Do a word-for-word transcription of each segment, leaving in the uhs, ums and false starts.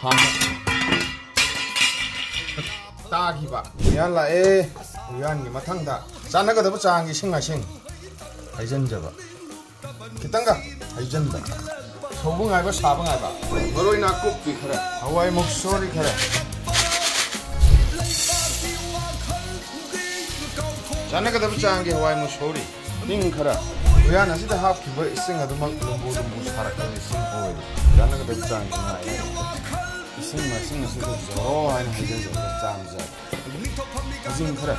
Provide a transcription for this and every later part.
ꯍꯥꯟꯅ ꯇꯥꯈꯤꯕ꯫ ꯎꯌꯥꯟ ꯂꯥꯛꯑꯦ꯫ ꯎꯌꯥꯟꯒꯤ ꯃꯊꯪꯗ ꯆꯥꯟꯅꯒꯗꯕ ꯆꯥꯡꯒꯤ ꯏꯁꯤꯡ ꯃꯥꯏꯁꯤꯡ ꯍꯩꯖꯤꯟꯖꯕ꯫ ꯈꯤꯇꯪꯒ ꯍꯩꯖꯤꯟꯕ꯫ ꯁꯧꯕ ꯉꯥꯏꯕ, ꯁꯥꯕ ꯉꯥꯏꯕ꯫ ꯃꯔꯣꯏ ꯅꯥꯀꯨꯞꯄꯤ ꯈꯔ, ꯍꯋꯥꯏ ꯃꯨꯛꯁꯣꯔꯤ ꯈꯔ, ꯆꯥꯟꯅꯒꯗꯕ ꯆꯥꯡꯒꯤ ꯍꯋꯥꯏ ꯃꯨꯛꯁꯣꯔꯤ, ꯍꯤꯡ ꯈꯔ꯫ ꯎꯌꯥꯟ ꯑꯁꯤꯗ ꯍꯥꯞꯈꯤꯕ ꯏꯁꯤꯡ ꯑꯗꯨꯃꯛ ꯂꯨꯝꯕꯨ ꯂꯨꯝꯕꯨ ꯁꯥꯔꯛꯂꯕ ꯏꯁꯤꯡ ꯑꯣꯏ꯫ ꯆꯥꯟꯅꯒꯗꯕ ꯆꯥꯡꯒꯤ ꯉꯥ ꯑꯌꯥꯏꯕ꯫ ꯏꯁꯤꯡ ꯃꯥꯏꯁꯤꯡ ꯑꯁꯤꯗ ꯖꯣꯔꯣ ꯍꯥꯏꯅ ꯍꯩꯖꯤꯜꯂꯒ ꯆꯥꯝꯖꯕ꯫ ꯈꯥꯖꯤꯡ ꯈꯔ꯫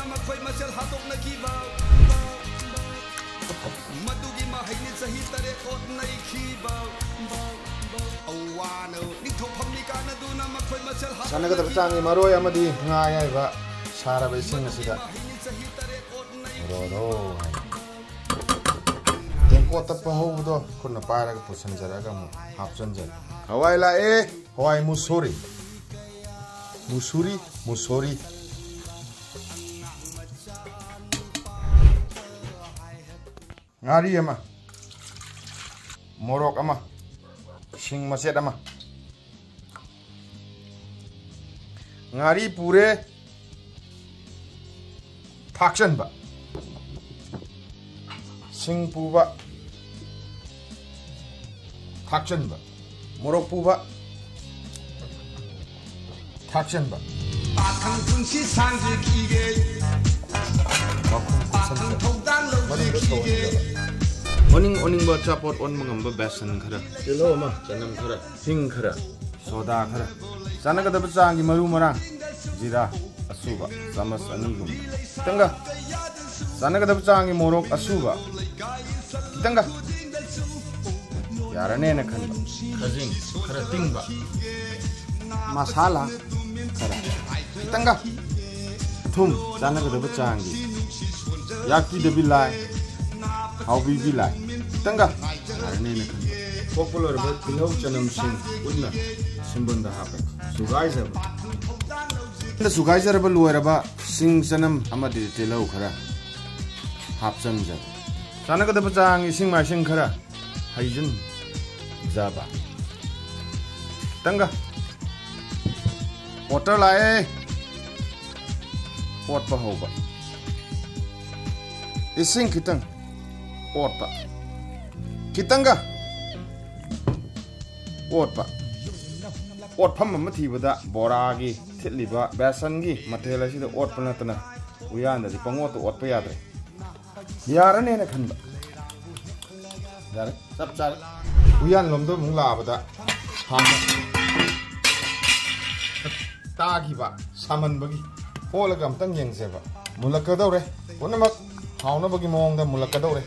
ꯆꯥꯟꯅꯒꯗꯕ ꯆꯥꯡꯒꯤ ꯃꯔꯣꯏ ꯑꯃꯗꯤ ꯉꯥ ꯑꯌꯥꯏꯕ ꯁꯥꯔꯕ ꯏꯁꯤꯡ ꯑꯁꯤꯗ ꯔꯣ ꯔꯣ ꯍꯥꯏꯅ ꯇꯦꯡꯀꯣꯠꯇ ꯄꯍꯧꯕꯗꯣ ꯈꯨꯠꯅ ꯄꯥꯏꯔꯒ ꯄꯨꯁꯤꯟꯖꯔꯒ ꯑꯃꯨꯛ ꯍꯥꯞꯆꯤꯟꯖꯔꯦ꯫ ꯍꯋꯥꯏ ꯂꯥꯛꯑꯦ, ꯍꯋꯥꯏ ꯃꯨꯁꯣꯔꯤ, ꯃꯨꯁꯨꯔꯤ, ꯃꯨꯁꯣꯔꯤ꯫ ꯉꯥꯔꯤ ꯑꯃ, ꯃꯣꯔꯣꯛ ꯑꯃ, ꯁꯤꯡ ꯃꯆꯦꯠ ꯑꯃ꯫ ꯉꯥꯔꯤ ꯄꯨꯔꯦ, ꯊꯥꯛꯆꯟꯕ꯫ ꯁꯤꯡ ꯄꯨꯕ, ꯊꯥꯛꯆꯟꯕ꯫ ꯃꯣꯔꯣꯛ ꯄꯨꯕ, ꯊꯥꯛꯆꯟꯕ꯫ ꯄꯥꯈꯪ ꯄꯨꯟꯁꯤ ꯁꯥꯡꯖꯈꯤꯒꯦ꯫ ꯃꯈꯨꯝ ꯄꯥꯈꯪ ꯀꯨꯞꯁꯟꯖꯕ꯫ ꯊꯧꯗꯥꯡ ꯃꯅꯨꯡꯗ ꯂꯧꯖꯈꯤꯒꯦ꯫ ꯁꯧꯍꯟꯖꯕ꯫ ꯑꯣꯅꯤꯡ ꯑꯣꯅꯤꯡꯕ ꯑꯆꯥꯄꯣꯠ ꯑꯣꯟꯕ ꯉꯝꯕ ꯕꯦꯁꯟ ꯈꯔ, ꯇꯤꯜꯍꯧ ꯑꯃ, ꯆꯅꯝ ꯈꯔ, ꯍꯤꯡ ꯈꯔ, ꯁꯣꯗꯥ ꯈꯔ, ꯆꯥꯟꯅꯒꯗꯕ ꯆꯥꯡꯒꯤ ꯃꯔꯨ ꯃꯔꯥꯡ, ꯖꯤꯔꯥ ꯑꯆꯨꯕ ꯆꯥꯃꯁ ꯑꯅꯤꯒꯨꯝꯕ, ꯈꯤꯇꯪꯒ ꯆꯥꯟꯅꯒꯗꯕ ꯆꯥꯡꯒꯤ ꯃꯣꯔꯣꯛ ꯑꯁꯨꯕ, ꯈꯤꯇꯪꯒ ꯌꯥꯔꯅꯦꯅ ꯈꯟꯕ, ꯈꯥꯖꯤꯡ ꯈꯔ ꯇꯤꯡꯕ, ꯃꯁꯥꯂꯥ ꯈꯔ, ꯈꯤꯇꯪꯒ ꯊꯨꯝ ꯆꯥꯟꯅꯒꯗꯕ ꯆꯥꯡꯒꯤ, ꯌꯥꯛꯄꯤꯗꯕꯤ ꯂꯥꯏ, ꯍꯥꯎꯕꯤꯕꯤ ꯂꯥꯏ, ꯈꯤꯇꯪꯒ ꯌꯥꯔꯅꯦꯅ ꯈꯟꯕ꯫ ꯄꯣꯛꯄ ꯂꯣꯏꯔꯕ ꯇꯤꯜꯍꯧ ꯆꯅꯝꯁꯤꯡ ꯄꯨꯟꯅ ꯁꯤꯡꯕꯣꯟꯗ ꯍꯥꯞꯄꯦ꯫ ꯁꯨꯒꯥꯏꯖꯕ꯫ ꯁꯨꯒꯥꯏꯖꯔꯕ ꯂꯣꯏꯔꯕ ꯁꯤꯡ ꯆꯅꯝ ꯑꯃꯗꯤ ꯇꯤꯜꯍꯧ ꯈꯔ ꯍꯥꯞꯆꯤꯟꯖꯕ꯫ ꯆꯥꯟꯅꯒꯗꯕ ꯆꯥꯡ ꯏꯁꯤꯡ ꯃꯥꯏꯁꯤꯡ ꯈꯔ ꯍꯩꯖꯤꯟꯖꯕ꯫ ꯈꯤꯇꯪꯒ Water ꯂꯥꯛꯑꯦ꯫ ꯑꯣꯠꯄ ꯍꯧꯕ꯫ ꯏꯁꯤꯡ ꯈꯤꯇꯪ꯫ ꯑꯣꯠꯄ꯫ ꯈꯤꯇꯪꯒ꯫ ꯑꯣꯠꯄ꯫ ꯑꯣꯠꯐꯝ ꯑꯃ ꯊꯤꯕꯗ ꯕꯣꯔꯥꯒꯤ ꯊꯤꯠꯂꯤꯕ ꯕꯦꯁꯟꯒꯤ ꯃꯊꯦꯜ ꯑꯁꯤꯗ ꯑꯣꯠꯄ ꯅꯠꯇꯅ ꯎꯌꯥꯟꯗꯗꯤ ꯄꯪꯑꯣꯠꯇ ꯑꯣꯠꯄ ꯌꯥꯗ꯭ꯔꯦ꯫ ꯌꯥꯔꯅꯦꯅ ꯈꯟꯕ꯫ ꯌꯥꯔꯦ꯫ ꯆꯞ ꯆꯥꯔꯦ꯫ ꯎꯌꯥꯟꯂꯣꯝꯗ ꯑꯃꯨꯛ ꯂꯥꯛꯑꯕꯗ ꯍꯥꯟꯅ ꯇꯥꯈꯤꯕ ꯁꯥꯃꯟꯕꯒꯤ ꯑꯣꯜꯂꯒ ꯑꯝꯇꯪ ꯌꯦꯡꯁꯦꯕ꯫ ꯃꯨꯜꯂꯛꯀꯗꯧꯔꯦ꯫ ꯄꯨꯝꯅꯃꯛ ꯍꯥꯎꯅꯕꯒꯤ ꯃꯑꯣꯡꯗ ꯃꯨꯜꯂꯛꯀꯗꯧꯔꯦ꯫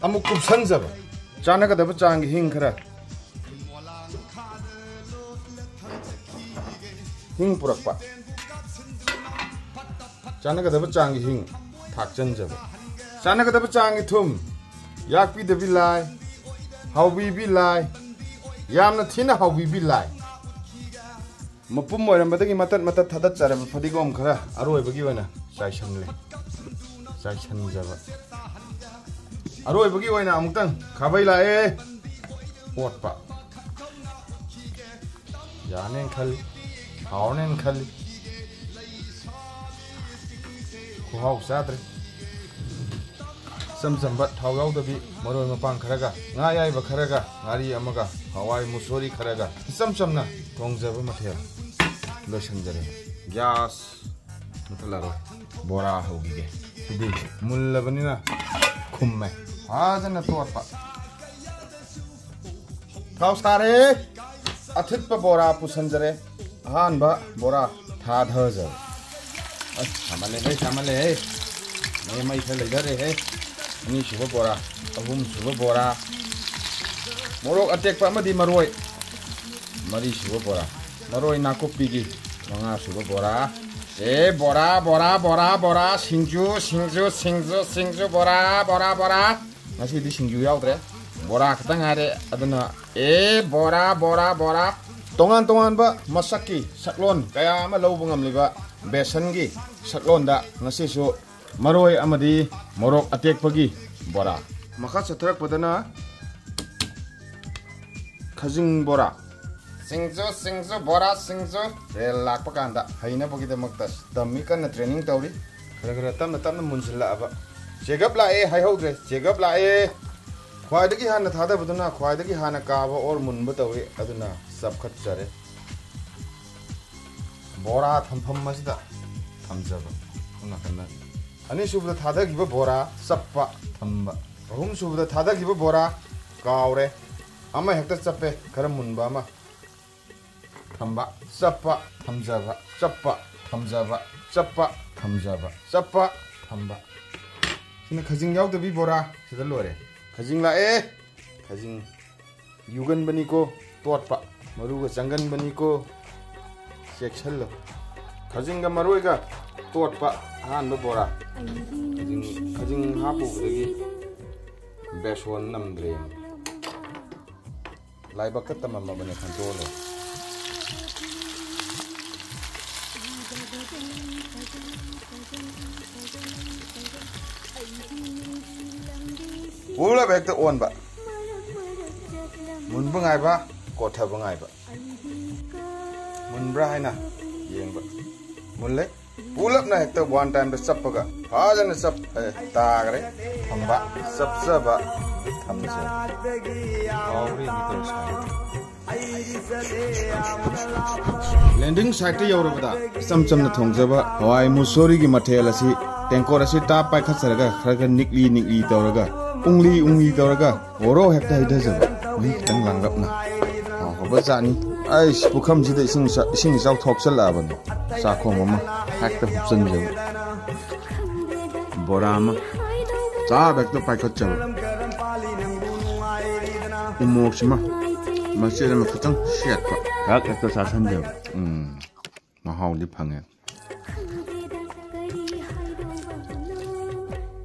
ꯑꯃꯨꯛ ꯀꯨꯞꯁꯟꯖꯕ꯫ ꯆꯥꯟꯅꯒꯗꯕ ꯆꯥꯡꯒꯤ ꯍꯤꯡ ꯈꯔ꯫ ꯍꯤꯡ ꯄꯨꯔꯛꯄ꯫ ꯆꯥꯟꯅꯒꯗꯕ ꯆꯥꯡꯒꯤ ꯍꯤꯡ ꯊꯥꯛꯆꯟꯖꯕ꯫ ꯆꯥꯟꯅꯒꯗꯕ ꯆꯥꯡꯒꯤ ꯊꯨꯝ꯫ ꯌꯥꯛꯄꯤꯗꯕꯤ ꯂꯥꯏ꯫ ꯍꯥꯎꯕꯤꯕꯤ ꯂꯥꯏ꯫ ꯌꯥꯝꯅ ꯊꯤꯅ ꯍꯥꯎꯕꯤꯕꯤ ꯂꯥꯏ꯫ ꯃꯄꯨꯝ ꯑꯣꯏꯔꯝꯕꯗꯒꯤ ꯃꯇꯠ ꯃꯇꯠ ꯊꯥꯗꯠꯆꯔꯕ ꯐꯗꯤꯒꯣꯝ ꯈꯔ ꯑꯔꯣꯏꯕꯒꯤ ꯑꯣꯏꯅ ꯆꯥꯏꯁꯤꯜꯂꯦ꯫ ꯆꯥꯏꯁꯤꯟꯖꯕ꯫ ꯑꯔꯣꯏꯕꯒꯤ ꯑꯣꯏꯅ ꯑꯃꯨꯛꯇꯪ ꯈꯥꯕꯩ ꯂꯥꯛꯑꯦ꯫ ꯑꯣꯠꯄ꯫ ꯌꯥꯅꯦꯅ ꯈꯜꯂꯤ꯫ ꯍꯥꯎꯔꯅꯦꯅ ꯈꯜꯂꯤ꯫ ꯈꯨꯍꯥꯎ ꯆꯥꯗ꯭ꯔꯦ꯫ ꯏꯆꯝ ꯆꯝꯕ ꯊꯥꯎ ꯌꯥꯎꯗꯕꯤ ꯃꯔꯣꯏ ꯃꯄꯥꯡ ꯈꯔꯒ, ꯉꯥ ꯑꯌꯥꯏꯕ ꯈꯔꯒ, ꯉꯥꯔꯤ ꯑꯃꯒ, ꯍꯋꯥꯏ ꯃꯨꯁꯣꯔꯤ ꯈꯔꯒ ꯏꯆꯝ ꯆꯝꯅ ꯊꯣꯡꯖꯕ ꯃꯊꯦꯜ ꯂꯣꯏꯁꯤꯟꯖꯔꯦ꯫ ꯒ꯭ꯌꯥꯁ ꯃꯨꯊꯠꯂꯔꯣꯏ꯫ ꯕꯣꯔꯥ ꯍꯧꯈꯤꯒꯦ꯫ ꯁꯤꯗꯤ ꯃꯨꯜꯂꯕꯅꯤꯅ ꯈꯨꯝꯃꯦ꯫ ꯐꯖꯅ ꯇꯣꯠꯄ꯫ ꯊꯥꯎ ꯁꯥꯔꯦ꯫ ꯑꯊꯤꯠꯄ ꯕꯣꯔꯥ ꯄꯨꯁꯟꯖꯔꯦ꯫ ꯑꯍꯥꯟꯕ ꯕꯣꯔꯥ ꯊꯥꯊꯖꯔꯦ꯫ ꯑꯁ, ꯁꯥꯃꯜꯂꯦꯍꯦ, ꯁꯥꯃꯜꯂꯦꯍꯦ꯫ ꯃꯩ, ꯃꯩ ꯈꯔ ꯂꯩꯊꯔꯦꯍꯦ꯫ ꯑꯅꯤꯁꯨꯕ ꯕꯣꯔꯥ, ꯑꯍꯨꯝꯁꯨꯕ ꯕꯣꯔꯥ꯫ ꯃꯣꯔꯣꯛ ꯑꯇꯦꯛꯄ ꯑꯃꯗꯤ ꯃꯔꯣꯏ꯫ ꯃꯔꯤꯁꯨꯕ ꯕꯣꯔꯥ꯫ ꯃꯔꯣꯏ ꯅꯥꯀꯨꯞꯄꯤꯒꯤ ꯃꯉꯥꯁꯨꯕ ꯕꯣꯔꯥ꯫ ꯑꯦ, ꯕꯣꯔꯥ, ꯕꯣꯔꯥ, ꯕꯣꯔꯥ, ꯕꯣꯔꯥ, ꯁꯤꯡꯖꯨ, ꯁꯤꯡꯖꯨ, ꯁꯤꯡꯖꯨ, ꯁꯤꯡꯖꯨ, ꯕꯣꯔꯥ, ꯕꯣꯔꯥ, ꯕꯣꯔꯥ꯫ ꯉꯁꯤꯗꯤ ꯁꯤꯡꯖꯨ ꯌꯥꯎꯗ꯭ꯔꯦ꯫ ꯕꯣꯔꯥ ꯈꯛꯇ ꯉꯥꯏꯔꯦ꯫ ꯑꯗꯨꯅ ꯑꯦ ꯕꯣꯔꯥ, ꯕꯣꯔꯥ, ꯕꯣꯔꯥ꯫ ꯇꯣꯉꯥꯟ ꯇꯣꯉꯥꯟꯕ ꯃꯁꯛꯀꯤ ꯁꯛꯂꯣꯟ ꯀꯌꯥ ꯑꯃ ꯂꯧꯕ ꯉꯝꯂꯤꯕ ꯕꯦꯁꯟꯒꯤ ꯁꯛꯂꯣꯟꯗ ꯉꯁꯤꯁꯨ ꯃꯔꯣꯏ ꯑꯃꯗꯤ ꯃꯣꯔꯣꯛ ꯑꯇꯦꯛꯄꯒꯤ ꯕꯣꯔꯥ꯫ ꯃꯈꯥ ꯆꯠꯊꯔꯛꯄꯗꯅ ꯈꯖꯤꯡ ꯕꯣꯔꯥ꯫ ꯁꯤꯡꯖꯨ, ꯁꯤꯡꯖꯨ, ꯕꯣꯔꯥ, ꯁꯤꯡꯖꯨ꯫ ꯔꯦꯜ ꯂꯥꯛꯄ ꯀꯥꯟꯗ ꯍꯩꯅꯕꯒꯤꯗꯃꯛꯇ ꯇꯝꯃꯤ, ꯀꯟꯅ training ꯇꯧꯔꯤ꯫ ꯈꯔ ꯈꯔ ꯇꯞꯅ ꯇꯞꯅ ꯃꯨꯟꯁꯤꯜꯂꯛꯑꯕ꯫ ꯆꯦꯒꯞ ꯂꯥꯛꯑꯦ ꯍꯥꯏꯍꯧꯗ꯭ꯔꯦ, ꯆꯦꯒꯞ ꯂꯥꯛꯑꯦ꯫ ꯈ꯭ꯋꯥꯏꯗꯒꯤ ꯍꯥꯟꯅ ꯊꯥꯗꯕꯗꯨꯅ ꯈ꯭ꯋꯥꯏꯗꯒꯤ ꯍꯥꯟꯅ ꯀꯥꯕ or ꯃꯨꯟꯕ ꯇꯧꯏ, ꯑꯗꯨꯅ ꯆꯞꯈꯠꯆꯔꯦ꯫ ꯕꯣꯔꯥ ꯊꯝꯐꯝ ꯑꯁꯤꯗ ꯊꯝꯖꯕ꯫ ꯁꯣꯝ ꯅꯥꯀꯟꯗ ꯑꯅꯤꯁꯨꯕꯗ ꯊꯥꯗꯈꯤꯕ ꯕꯣꯔꯥ ꯆꯞꯄ ꯊꯝꯕ꯫ ꯑꯍꯨꯝꯁꯨꯕꯗ ꯊꯥꯗꯈꯤꯕ ꯕꯣꯔꯥ ꯀꯥꯎꯔꯦ꯫ ꯑꯃ ꯍꯦꯛꯇ ꯆꯞꯄꯦ, ꯈꯔ ꯃꯨꯟꯕ ꯑꯃ꯫ ꯊꯝꯕ, ꯆꯞꯄ, ꯊꯝꯖꯕ, ꯆꯞꯄ, ꯊꯝꯖꯕ, ꯆꯞꯄ, ꯊꯝꯖꯕ, ꯆꯞꯄ, ꯊꯝꯕ꯫ ꯁꯤꯅ ꯈꯖꯤꯡ ꯌꯥꯎꯗꯕꯤ ꯕꯣꯔꯥ꯫ ꯁꯤꯗ ꯂꯣꯏꯔꯦ꯫ ꯈꯖꯤꯡ ꯂꯥꯛꯑꯦ꯫ ꯈꯖꯤꯡ ꯌꯨꯒꯟꯕꯅꯤꯀꯣ, ꯇꯣꯠꯄ꯫ ꯃꯔꯨꯒ ꯆꯪꯒꯟꯕꯅꯤꯀꯣ, ꯆꯦꯛꯁꯤꯜꯂꯨ꯫ ꯈꯖꯤꯡꯒ ꯃꯔꯣꯏꯒ ꯇꯣꯠꯄ ꯑꯍꯥꯟꯕ ꯕꯣꯔꯥ꯫ ꯈꯖꯤꯡ, ꯈꯖꯤꯡ ꯍꯥꯞꯄꯨꯕꯗꯒꯤ ꯕꯦꯁꯣꯟ ꯅꯝꯗ꯭ꯔꯦ꯫ ꯂꯥꯏꯕꯛꯇ ꯇꯝꯃꯝꯃꯕꯅꯦ ꯈꯟꯇꯣꯛꯑ ꯂꯣꯏꯔꯦ꯫ ꯄꯨꯂꯞ ꯍꯦꯛꯇ ꯑꯣꯟꯕ꯫ ꯃꯨꯟꯕ ꯉꯥꯏꯕ, ꯀꯣꯊꯕ ꯉꯥꯏꯕ꯫ ꯃꯨꯟꯕ꯭ꯔꯥ ꯍꯥꯏꯅ ꯌꯦꯡꯕ꯫ ꯃꯨꯜꯂꯦ꯫ ꯄꯨꯂꯞꯅ ꯍꯦꯛꯇ one time ꯗ ꯆꯞꯄꯒ ꯐꯖꯅ ꯆꯞ-, ꯑꯦ, ꯇꯥꯈ꯭ꯔꯦ꯫ ꯊꯝꯕ, ꯆꯞꯆꯕ, ꯊꯝꯖꯕ꯫ ꯍꯥꯎꯔꯤ ꯃꯤꯇꯔ ꯁꯥꯏ꯫ Landing site ꯇ ꯌꯧꯔꯕꯗ ꯏꯆꯝ ꯆꯝꯅ ꯊꯣꯡꯖꯕ ꯍꯋꯥꯏ ꯃꯨꯁꯣꯔꯤꯒꯤ ꯃꯊꯦꯜ ꯑꯁꯤ ꯇꯦꯡꯀꯣꯠ ꯑꯁꯤ ꯇꯥꯞ ꯄꯥꯏꯈꯠꯆꯔꯒ ꯈꯔ ꯈꯔ ꯅꯤꯛꯂꯤ ꯅꯤꯛꯂꯤ ꯇꯧꯔꯒ, ꯎꯪꯂꯤ ꯎꯪꯂꯤ ꯇꯧꯔꯒ ꯃꯣꯔꯣꯛ ꯍꯦꯛꯇ ꯍꯩꯊꯖꯕ, ꯃꯍꯤ ꯈꯤꯇꯪ ꯂꯥꯡꯂꯞꯅ꯫ ꯍꯥꯎꯈ꯭ꯔꯕ ꯖꯥꯠꯅꯤ꯫ ꯑꯩꯁ, ꯄꯨꯈꯝꯁꯤꯗ ꯏꯁꯤꯡ ꯏꯆꯥ-, ꯏꯁꯤꯡ ꯏꯆꯥꯎ ꯊꯣꯛꯆꯜꯂꯛꯑꯕꯅꯤ꯫ ꯆꯥꯛꯈꯣꯝ ꯑꯃ ꯍꯦꯛꯇ ꯍꯨꯞꯆꯟꯖꯕ꯫ ꯕꯣꯔꯥ ꯑꯃ ꯆꯥꯕ ꯍꯦꯛꯇ ꯄꯥꯏꯈꯠꯆꯕ꯫ ꯎꯃꯣꯔꯣꯛꯁꯤꯃ ꯃꯆꯦꯠ ꯑꯃ ꯈꯤꯇꯪ ꯁꯦꯠꯄ꯫ ꯍꯦꯛ ꯍꯦꯛꯇ ꯆꯥꯁꯟꯖꯕ꯫ ꯎꯝ, ꯃꯍꯥꯎꯗꯤ ꯐꯪꯉꯦ꯫